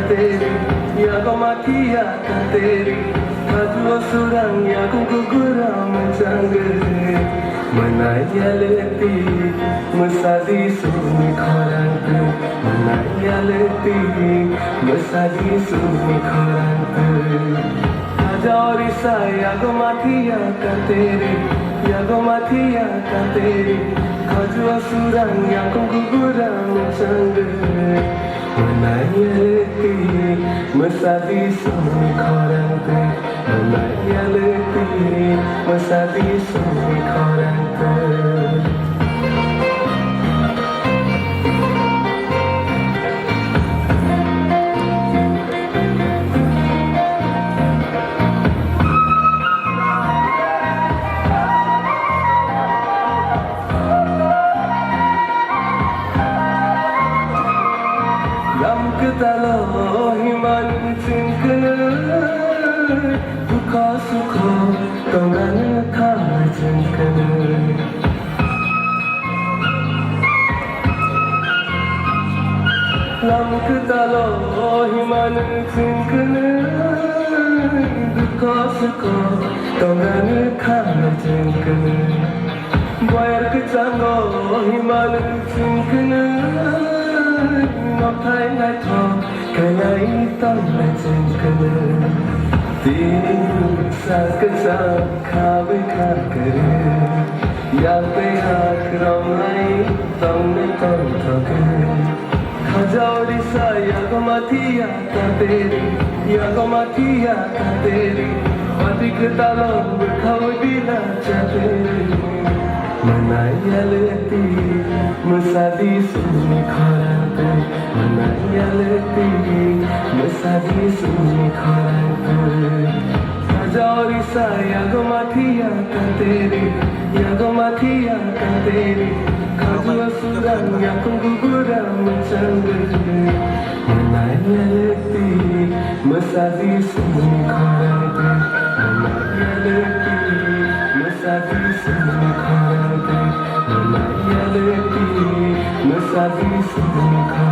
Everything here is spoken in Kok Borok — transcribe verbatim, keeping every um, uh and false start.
Teri, yago mathiya ka teri, khajuo surang yago gugura machangre. Manaya leti, masadi suni khorang tu. Manaya leti, masadi suni khorang tu. Khajaori sa yago mathiya ka teri, yago mathiya ka teri, khajuo surang yago gugura machangre. Manayaleti, masadi suni khorang twi. Manayaleti, masadi suni khorang twi. Lam kwtalo himani chwng kwnwi, dukha sukha tongnani kha chwng kwnwi. Lam kwtalo himani chwng kwnwi, dukha sukha tongnani kha chwng kwnwi. Boyar kwchango himani chwng kwnwi, nokhai naithok khailai tongnai chwng kwnwi. Tini sa kwchang khawi kha kwrwi, yak tei yak romlai tongnai tongthokwi. Khajaori sa yago mathiya ka teri, yago mathiya ka teri, pati kwtalo bwkhawi bila cha teri. Manayaleti, masadi suni khorang twi. Manayaleti, masadi suni khorang twi. Khajaori sa yago mathiya ka teri, yago mathiya ka teri, khajuo surang yakung gugura machangwi. Manayaleti, masadi suni khorang twi. Manayaleti, masadi suni khorang twi. Manayaleti, masadi suni khorang